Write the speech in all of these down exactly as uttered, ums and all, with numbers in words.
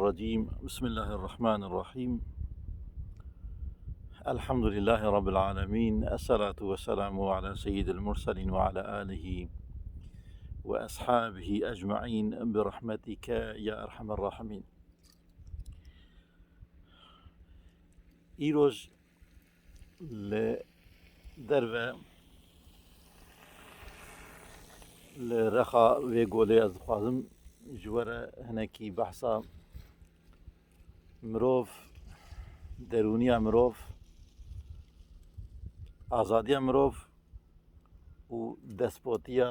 الرجيم. بسم الله الرحمن الرحيم. الحمد لله رب العالمين. الصلاة والسلام على سيد المرسلين وعلى آله وأصحابه أجمعين برحمتك يا أرحم الراحمين. Îroj li derve, li rexa vê golê ez dixwazim ji we re hinekî behsa mirov, derûniya mirov, azadiya mirov û despotiya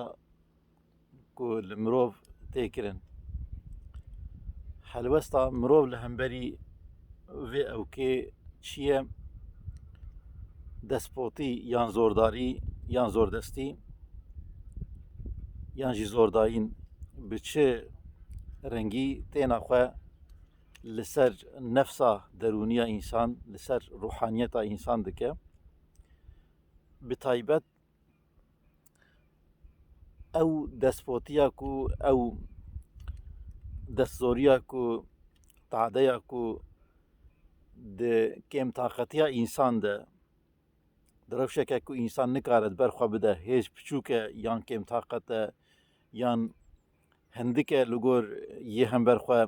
ku li mirov tê kirin. Helwesta mirov li hemberî vê ewkê çi ye? Despotî yan zordarî yan zordestî yan jî zordayîn bi çi rengî têna xwe li ser nefsa derûniya însan, li ser ruhaniyeta însan dike? Bi taybet ew despotiya ku, ew destzoriya ku, tadeya ku di kêmtaqetiya însan de, di rewşeke ku însan nikare di ber xwe bide, hêj piçûk e yan kêmtaqet e yan hindik e li gor yê hember xwe,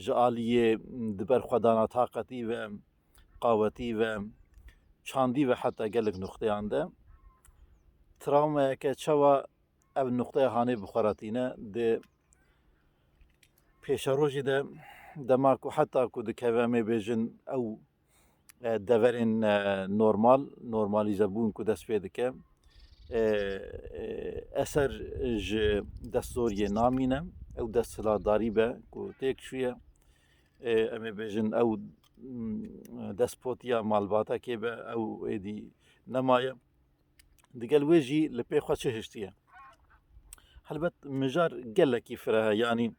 ji aliyê di ber xwe dana taqetî ve, qawetî ve, çandî ve heta gelek nuqteyan de. Travmayeke çawa ev nuqteya hanê bi xwe re tîne? Di pêşerojê de, dema ku heta ku dikeve, em ê bêjin, ew, e, deverên, e, normal, normalîzebûn ku dest pê dike, e, e, eser ji destdoriyê namîne, ew desthilatdarî be ku têk çûye, e, em ê bêjin, ew, mm, despotiya malbatekê be, ew êdî nemaye. Digel wê jî li pê xwe çi hiştiye? Helbet mijar gelekî fireh e, yanî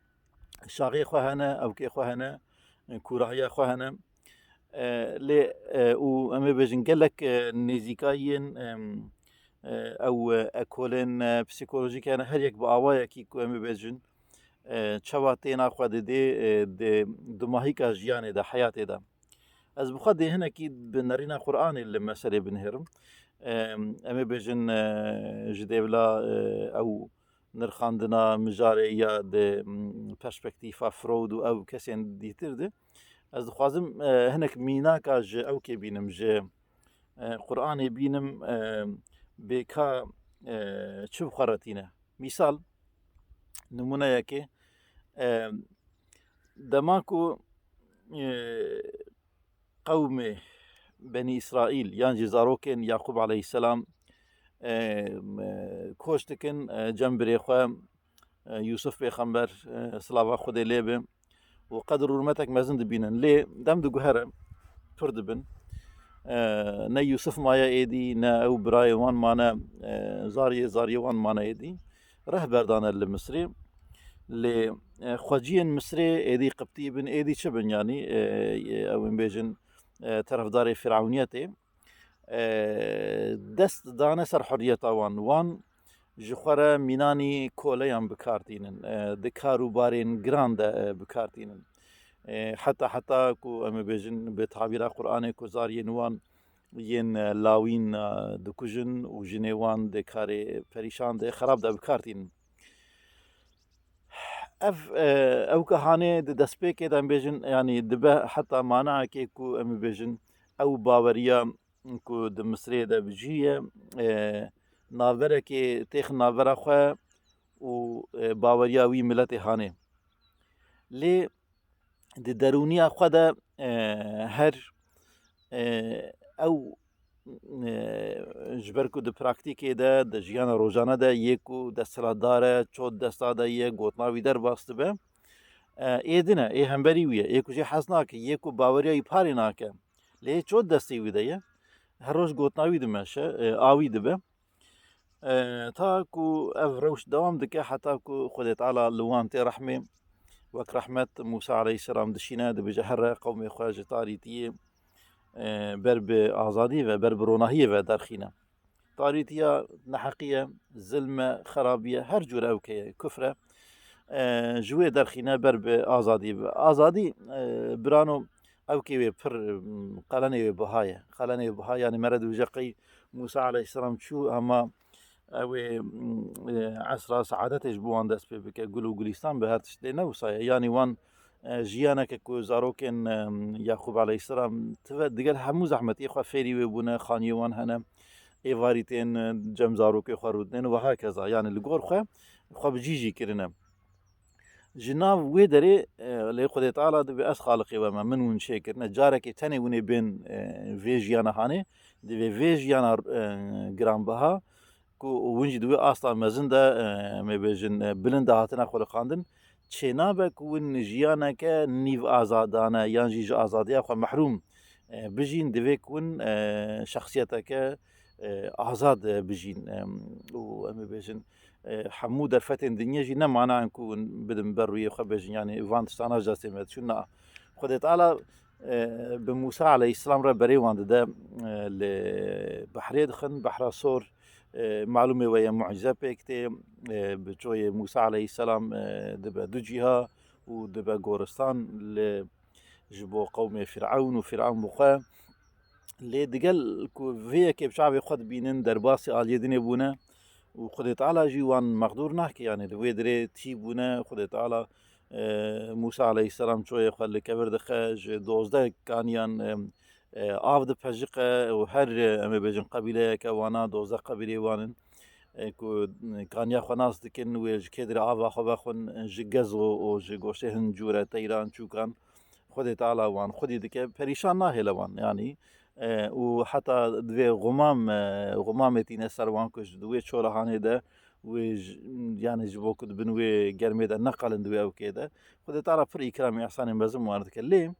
şaxê xwe hene, ewkê xwe hene, kûrahiya xwe hene. E, lê, e, û em ê bêjin gelek, e, nêzîkayiyên, em, e, ew, e, ekolên, e, psîkolojîk hene, her yek bi awayekî ku em ê bêjin, e, çawa têna xwe didê, e, di dumahîka jiyanê de, heyatê de. Ez bi xwe dê hinekî bi nerîna Qur'anê li meselê binihêrim. Em, em ê bêjin, e, ji dêvla, e, ew nirxandina mijarê ya di, m, perspektîfa Freud û ew kesên dîtir de. Ez dixwazim, e, hinek mînaka ji ewkê bînim, ji, e, Qur'anê bînim, e, bê ka, e, çi bi xwe re tîne. Mîsal, nimûneyekê, e, dema ku, e, qewmê Benî Îsraîl yan jî zarokên Yaqûb aleyhisselam, e, e, koç dikin, e, cem birê xwe, e, Yûsif pêxember, e, silava Xwedê lê be, û qedir û hurmetek mezin dibînin. Lê dem diguhere, pir dibin. E, ne Yûsif maye êdî, ne ew birayê wan mane, e, zariyê zariyê wan mane êdî. Reh berdane li Misrê. Lê, e, xweciyên Misrê êdî qibtî bin, êdî çi bin, yanî, e, e, ew ên bêjin, e, terefdarê Firewniyetê. E, dest dane ser hurriyeta wan. Wan ji xwe re mînanî koleyan bi kar tînin, e, di kar û barên giran de, e, bi kar tînin. E, heta, heta ku em ê bêjin bi tabîra Qur'anê ku zariyên wan yên, e, lawîn, e, dikujin û jinê wan di karê perîşan de, xerab de bi kar tînin. Ev, e, ew ke hanê di destpêkê de em bêjin, yanî dibe heta manayekê ku em ê bêjin ew baweriya ku di Misrê de bi cî ye, e, navberekê têxin navbera xwe û, e, baweriya wî miletê hanê. Lê di derûniya xwe de, e, her, e, ew, e, ji ber ku di praktîkê de, di jiyana rojane de yê ku desthilatdar e, çot desta de ye, gotina wî derbas dibe, e, ê din e, ê hemberî wî ye, ê ku jê hez nake, yê ku baweriya wî parê nake. Lê çot destê wî de ye, her roj gotina wî dimeşe, e, a wî dibe. E, ta ku ev rewş dewam dike, heta ku Xwedê Teala li wan tê rehmê, wek rehmet Mûsa aleyhisselam dişîne, dibêje, here qewmê xwe ji tarîtiyê, e, ber bi azadî ve, ber bi ronahiyê ve derxîne. Tarîtiya neheqî ye, zilm e, xerabî ye, her cûre ewke ye, kufr e. e, ji wê derxîne ber bi azadî. Azadî, e, birano, ewkê wê pir, m, qelenê wê biha ye. Qelenê wê biha, yanî mere dibêje qey Mûsa aleyhisselam çû, hema ew ê, m, e, esra seadetê ji bo wan dest pê bike, gul û gulîstan bi her tişt lê ne wisa ye. Yanî wan, e, jiyaneke ku zarokên, e, Yaqûb aleyhisselam tive digel hemû zehmetiyê xwe fêrî wê bûne, xaniyê wan hene, êvarî tên, e, cem zarokê xwe rûdinên û wiha keza. Yanî li gor xwe, xwe bi cî jî kirine. Ji nav wê derê, e, lê Xwedê Teala dibê ez Xaliqê we me, min win çêkirine, carekê tenê winê bên, e, vê jiyana hanê, divê vê jiyana, e, giranbiha, ku win jî di wê asta mezin de, e, em ê bêjin, e, bilind de hatine xuliqandin, çênabe ku win jiyaneke nîv azadane yan jî ji azadiya xwe mehrûm, e, bijîn, divê ku win, e, şexsiyeteke, e, azad, e, bijîn. E, û em ê bêjin, e, hemû derfetên dinyê jî ne mana in ku win bidin ber rûyê xwe bêjin, yanî van tiştana ji destê me diçûn. Na. Xwedê Teala, e, bi Mûsa aleyhisselam re berê wan dide, e, li behrê dixin, behra sor, e, malûmê we ye mucîze pêk tê, e, bi çoyê Mûsa aleyhisselam, e, dibe du cîha û dibe goristan li, ji bo qewmê Fîrewn û Fîrewn bi xwe. Lê digel ku vê yekê bi çavê xwe dibînin, derbasî aliyê dinê bûne û Xwedê Teala jî wan mexdûr nake, yanî li wê dirê tî bûne. Xwedê Teala, e, Mûsa aleyhisselam çoyê xwe li kevir dixe, ji dozdeh kaniyan, e, e, av dipejiqe û her, e, em ê bêjin qebîleyeke wana, dozdeh qebîleyê wan in, e, ku, e, kaniya xwe nas dikin, wê ji kê dirê ava xwe vexwin, e, ji gezo û ji goştê hin cûre teyran, çûkan. Xwedê Teala wan xwedî dike, perîşan nahêle wan, yanî, e, û heta divê xumam, e, xumamê tîne ser wan ku ji di wê çolahanê de wê ji, yanî ji bo ku di bin wê germê de neqelin di wê ewkê de. Xwedê Teala pir îkramê îhsanê mezin wan dike. Lê,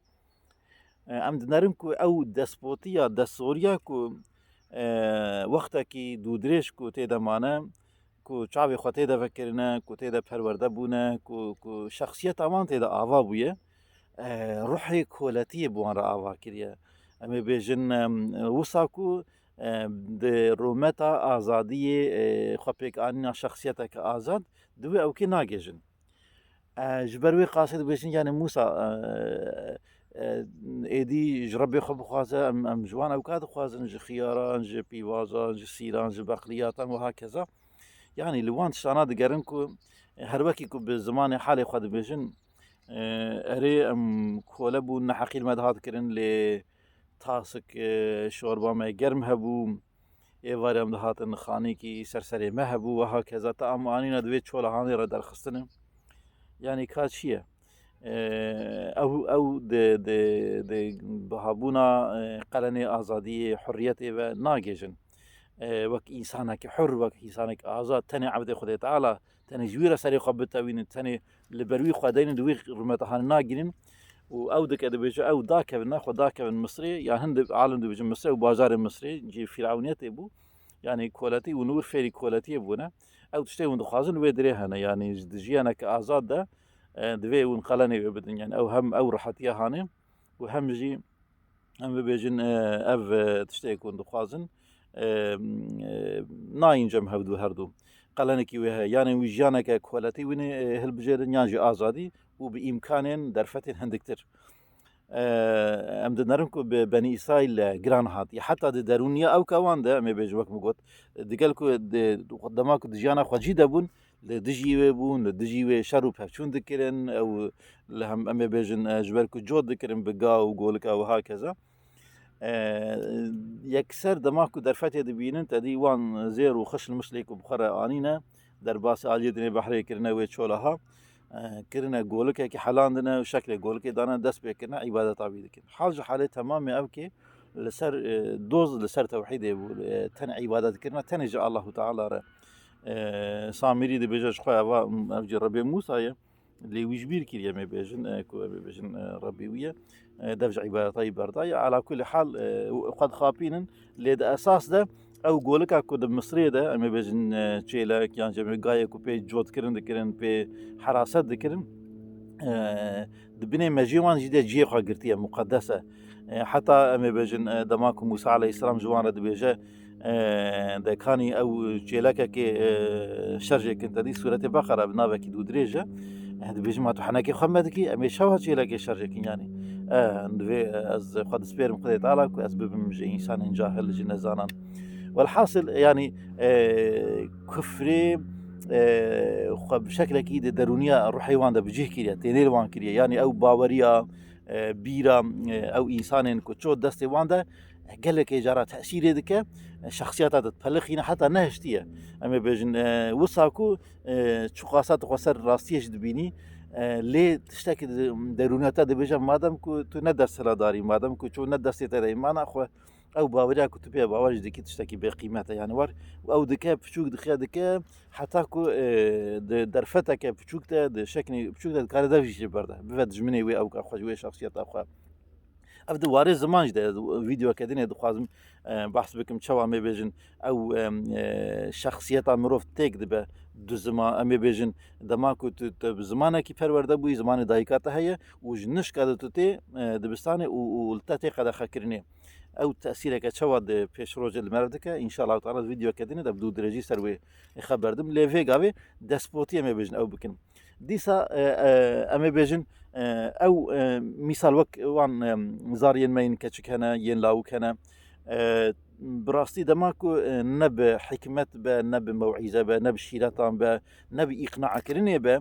e, em dinerin ku ew despotiya, destsoriya ku, e, wextekî dûdirêj ku tê de mane, ku çavê xwe tê de vekirine, ku tê de perwerde bûne, ku, ku şexsiyeta wan tê de ava bûye, e, ruhê koletiyê bi wan re ava kiriye. Em ê bêjin, em, wisa ku, e, di rûmeta azadiyê, e, xwe pêk anîna şexsiyeteke azad, di wê ewkê nagêjin. E, ji ber wê qasê dibêjin, yanî Mûsa, e, e, êdî ji Rebbê xwe bixwaze, em, em ji wan ewka dixwazin, ji xiyaran, ji pîvazan, ji sîran, ji beqliyatan û hakeza. Yanî li wan tiştana digerin ku, e, her wekî ku bi zimanê halê xwe dibêjin, e, erê em kole bûn, neheqî li me dihat kirin, lê tasik, e, şorba me germ hebû, êvarê em dihatin xanîkî ser serê me hebû, wiha keza te em anîne di wê çolahanê re derxistine. Yanî ka çi ye? E, ew, ew di, di, di bihabûna, e, qelenê azadiyê, hurriyetê ve nagêjin. E, wek însanekî hur, wek însanekî azad, tenê evdê Xwedê Teala, tenê ji wî re serê xwe bitewînin, tenê li ber wî xwe deynin, di wî rûmeta hanê nagînin. Û ew dike dibêje, ew dakevin, nexwe dakevin Misrê, ya hin di-, alim dibêjin Misrê û bajarê Misrê, cî Fîrewniyetê bû. Yanî koletî û nûr fêrî koletiyê bûne. Ew tiştê hûn dixwazin wê dirê hene. Yanî ji di jiyaneke azad de, e, divê hûn qelenê wê bidin. Yanî ew hem ew rehetiya hanê û hem jî em bibêjin, e, ev, e, tiştê ku hûn dixwazin, e, e, nayîn cem hevdû herdu. Qelenekî wê heye. Yanî wî jiyaneke koletî wînê, e, hilbijêrin yan jî azadî û bi îmkanên derfetên hindiktir. E, em dinerin ku bi Benî Îsraîl, e, giran hatiye. Heta di derûniya ewka wan de, em ê bêjin wek min got, digel ku di, dema ku di jiyana xwe cî de bûn, li dijî wê bûn, li dijî wê şer û pevçûn dikirin, ew li hem, em ê bêjin, e, ji ber ku cot dikirin bi ga û golika wiha keza. E, yekser dema ku derfetê dibînin, te dî wan zêr û xişl mişlê ku bi xwe re anîne, derbasî aliyê dinê behrê kirine wê çolaha, e, kirine golikekî helandine û şeklê golikê dane dest pê kirine îbadeta wî dikin. Hal ji halê temamê ev kê li ser, e, doz li ser tewhîdê bû, e, tenê îbadet kirine, tenê ji Allahu Teala re. E, Samîrî dibêje ji xwe eva, ev jî Rebê Mûsa ye. Lê wî ji bîr kiriye, em ê bêjin, e, ku em ê bêjin, e, Rebbê wî ye. E, dev ji îbadeta wî berdaye. Ala kulî hal, e, xwe dixapînin. Lê di esas de ew golika ku di Misrê de, em ê bêjin, e, çêlek yan jî em ê gayê ku pê cotkirin dikirin, pê heraset dikirin, e, di binê mejiyê wan jî de cihê xwe girtiye, muqedes e. E, heta em ê bêjin, e, dema ku Mûsa aleyhisselam ji wan re dibêje, e, de kanî ew çêlekekê, e, şer jê kin, te dî sûretê Beqera bi navekî dûdirêj e. Dibêjim, ma tu henekê xwe me dikî, em ê çawa çêlekê şerjê kin, yanî. E, divê, e, ez xwe dispêrim Xwedê Teala ku ez bibim ji însanên cahil, ji nezanan. Welhasil, yanî, e, kufrê, e, xwe bi şeklekî di derûniya ruhê wan de bi cih kiriye, tênê li wan kiriye. Yanî ew baweriya, e, bîra, e, ew însanên ku ço destê wan de gelekê cara tesîrê dike, e, şexsiyeta te dipelixîne heta nehiştiye. Em ê bêjin, e, wisa ku, e, çiqasa tu xwe ser rastiyê jî dibînî, e, lê tiştekî di derûniya te dibêje, madem ku tu ne desthiladarî, madem ku ço ne destê te de, mana xwe ew baweriya ku tu pê bawer jî dikî tiştekî bêqîmet e. Yanî war ew dike, piçûk dixe dike, heta ku, e, di derfeteke piçûk de, di şeklê piçûk de dikare dev jî berde. Bive dijminê wê ew ka xwe ji wê şexsiyeta xwe. Ev di warê ziman jî de, ez vîdeoke dinê dixwazim, e, behs bikim, çawa em ê bêjin, ew, e, e, şexsiyeta mirov têk dibe du ziman, em ê bêjin, dema ku tu, tu bi zimanekî perwerde bûyî, zimanê dayika te heye û ji nişka de tu tê, e, dibistanê û, û li te tê qedexekirinê. Ew tesîreke çawa di pêşrojê li me re dike, înşallah teala di vîdeoke dinê de bi dû dirêjî ser wê xeber dim. Lê vê gavê destpotî em ê bêjin ew bikin. Dîsa, e, e, em ê bêjin, e, ew, e, mîsal wek wan, e, zariyên me yên keçik hene, yên lawik hene. E, bi rastî dema ku, e, ne bi hikmet be, ne bi mewîze be, ne bi şîretan be, ne bi îqnakirinê be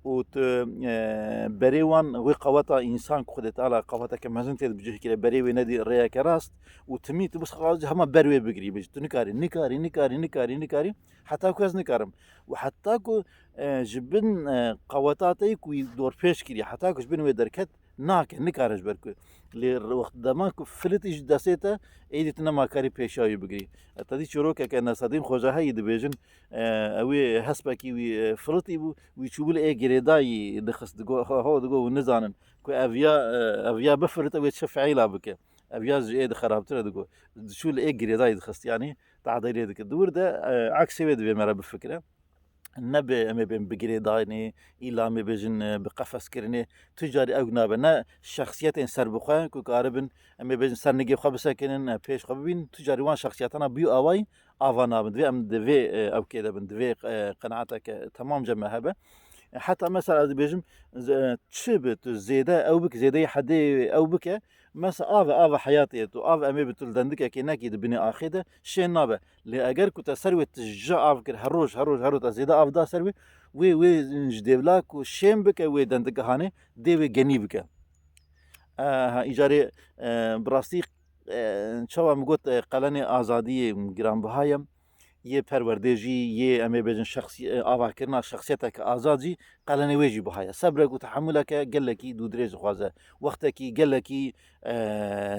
û tu, e, berê wan wê qaweta însan ku Xwedê Teala qaweteke mezin tê de bi cih kire, berê wê nedî rêyeke rast û timî tu bixwazî hema ber wê bigirî, bijî tu nikarî, nikarî, nikarî, nikarî, nikarî, heta ku ez nikarim. Û heta ku, e, ji bin, e, qaweta te yî ku wî dorpêç kiriye, heta ku ji bin wê derket, nake, nikare ji ber ku. Lê wext dema ku filitî ji destê te, êdî tu nema karî pêşiya wî bigirî. E, te dî çîrokeke Nesedîn Xoca heyî dibêjin, e, ew ê hespekî wî, e, filitî bû, wî çûbû li ê girêdayî dixist, digo, ho, ho, digo, hûn nizanin ku ev ya, e, ev ya bifilite wê çi fiîla bike. Ev ya ji ê di xerabtir e, digo. Diçû li ê girêdayî dixist, yanî tahdîrê dike. Di wir de, e, eksê wê divê me re bifikire. Ne bi, em ê bên bi girêdayînê, îla em ê bêjin, e, bi qefeskirinê. Tu carî ew nabe. Ne şexsiyetên serbixwe ku karibin, em ê bêjin, ser nigê xwe bisekinin, e, pêş xwe bibînin. Tu carî wan şexsiyetana bî awayî ava nabin. Divê em di vê, e, ewkê de bin, di vê, e, qenaeteke temamce me hebe. E, heta mesela ez dibêjim, z-, e, çi bi tu zêde ew bike, zêdeyî hedê ew bike, mesela av e, av e heyatê ye, tu av, em ê bi tu li dendikekê nekî di binê axê de, şên nabe. Lê eger ku te ser wê tije av kir, her roj, her roj, her roj te zêde av da ser wê, wê, wê ji dêvla ku şên bike wê dendikehanê, dê wê genî bike. E, ha, îcarê, e, bi rastî, e, çawa min got, e, qelenê azadiyê giranbiha ye, yê perwerdê jî, yê em ê bêjin şexsî-, e, avakirina şexsiyeteke azad jî, qelenê wê jî biha ye. Sebrek û tehemuleke gelekî dûdirêj dixwaze. Wextekî gelekî, e,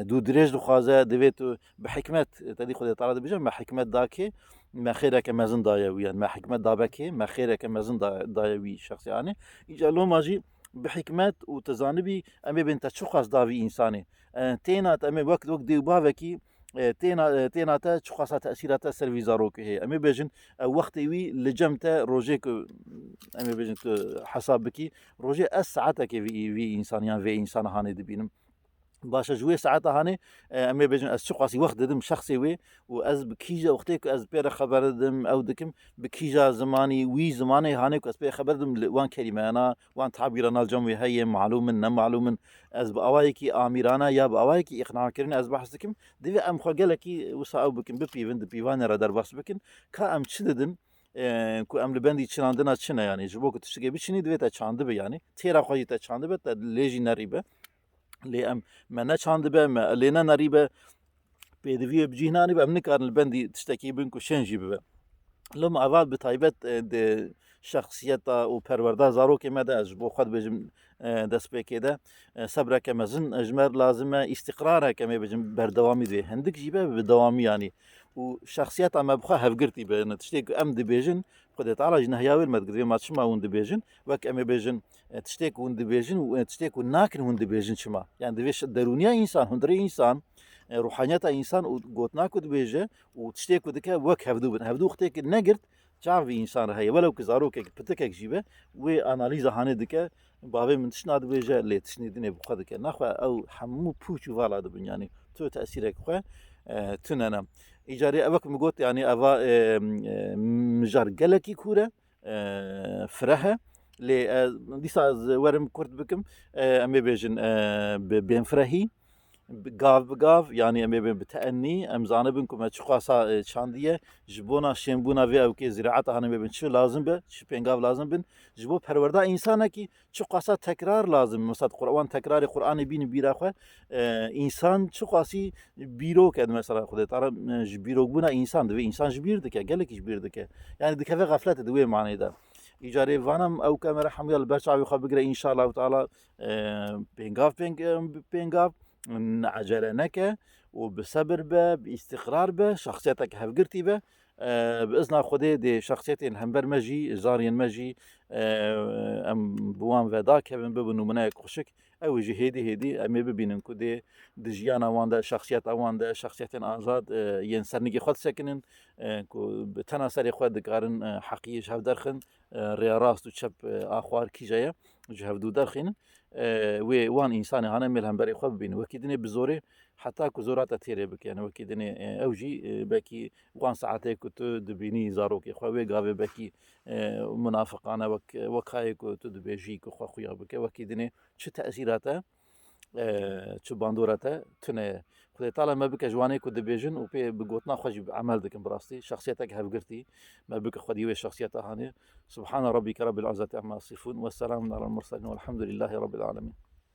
dûdirêj dixwaze, divê tu bi hikmet, te dî Xwedê Teala dibêje, me hikmet da kê, me xêreke mezin daye wî, yanî me hikmet dabe kê, me xêreke mezin da-, daye wî şexsê. Yanî, îca loma jî bi hikmet û tu zanibî, em ê bên te çiqas da vî însanê. E, têna te, em ê wek, wek dê û bavekî, e, têna, e, têna te çiqasa tesîra te ser vî zarokê heye. Em ê bêjin, e, wextê wî li cem te rojê ku, em ê bêjin tu hesab bikî, rojê ez saetekê vî, vî însan yan vê însana hanê dibînim. Baş e, ji wê saeta hanê, e, em ê bêjin, ez çiqasî wext didim şexsê wê û ez bi kîja wextê ku ez pê re xeber didim, ew dikim, bi kîja zimanî, wî zimanê hanê ku ez pê xeber didim, li wan kelîmeyana, wan tabîrana li cem wê heye, malûm in, ne malûm in, ez bi awayekî amîrana ya bi awayekî îqnakirinê ez behs dikim, divê em xwe gelekî wisa ew bikin, bipîvin, di pîvanê re derbas bikin, ka em çi didin, e, ku em li bendî çinandina çi ne, yanî ji bo ku tiştekê biçinî divê te çandibe, yanî têra xwe jî te çandibe, te lê jî nerîbe. Lê em, me neçandibe, me lê nenerîbe, pêdiviyê bi cih nanîbe, em nikarin li bendî tiştekî bin ku şên jî bibe. Loma eva bi taybet, e, di şexsiyeta û perwerda zarokê me de, ez ji bo xwe dibêjim, e, destpêkê de, e, sebreke mezin ji me re lazim e, îstîqrareke, em ê bêjin, berdewamî divê. Hindik jî be bi dewamî, yanî. Û şexsiyeta me bi xwe hevgirtî be. Yanî tiştê ku em dibêjin, Xwedê Teala jî nehya wê li me dikir. Divê ma çima hûn dibêjin? Wek em ê bêjin, e, tiştê ku hûn dibêjin û, e, tiştê ku nakin hûn dibêjin çima? Yanî divê şi-, derûniya însan, hundirê însan, e, ruhaniyeta însan û gotina ku dibêje û tiştê ku dike wek hevdû bin. Hevdû wextê ku negirt, çav vî însan re heye. Welew ku zarokek, pitikek jî be, wê analîza hanê dike, bavê min tişt nadibêje, lê tiştê dinê bi xwe dike. Naxwe ew hemû pûç û vala dibin. Yanî tu tesîrek xwe, e, tune ne. Îcarê ew wek min got, yanî eva, e, e, mijar gelekî kûr e, e, fireh e. Lê, e, dîsa ez werim kurt bikim, e, em ê bêjin, e, bi bênfirehî, bi gav bi gav, yanî em ê bêjin bi teenî, em zanibin ku me çiqasa, e, çandiye, ji bona şênbûna vê ewkê ziraeta hane em ê bêjin çi lazim be, çi pêngav lazim bin, ji bo perwerda însanekî çiqasa tekrar lazim, mesela Qur-, wan tekrarê Qur'anê bînin bîra xwe, e, însan çiqasî bîrok e, mesela Xwedê Teala, e, ji bîrokbûna însan divê însan ji bîr dike, gelekî ji bîr dike. Yanî dikeve xefletê di wê manê de. Îcarê vanem ew kamera hemiya li ber çavê xwe bigire, înşallah Teala, e, pêngav pêng-, e, pêngav, ne ecele neke û bi sebir be, bi îstiqrar be, şexsiyetek hevgirtî be. E, bi izna Xwedê dê şexsiyetên hember me jî, zariyên me jî, e, em bi wan ve dakevin, bibin nimûneyek xweşik. Ew jî hêdî hêdî em ê bibînin ku dê di jiyana wan de, şexsiyeta wan de, şexsiyetên azad, e, yên ser nigê xwe disekinin, e, ku bi tena serê xwe dikarin, e, heqiyê ji hev derxin, e, rêya rast û çep, e, a xwar kîja ye, ji hev dû derxînin. E, wê wan însanê hane em ê li hemberê xwe bibînin. Wekî dinê bi zorê, heta ku zora te têrê bike. Yani wekî dinê, e, ew jî, e, belkî wan saetê ku tu dibînî zarokê xwe, wê gavê belkî, e, munafiqane wek, wek hayê ku tu dibêjî ku xwe xuya bike. Wekî dinê çi tesîra te, e, çi bandora te tune ye. Xwedê Teala me bike ji wanê ku dibêjin û pê bi gotina xwe jî bi emel dikin bi rastî. Şexsiyetek hevgirtî me bike xwedî wê şexsiyeta hanê. Subhane Rabbike Rabbil İzzeti Amma Yasifun ve Selamun Alel Murselin Velhamdülillahi Rabbil Alemin.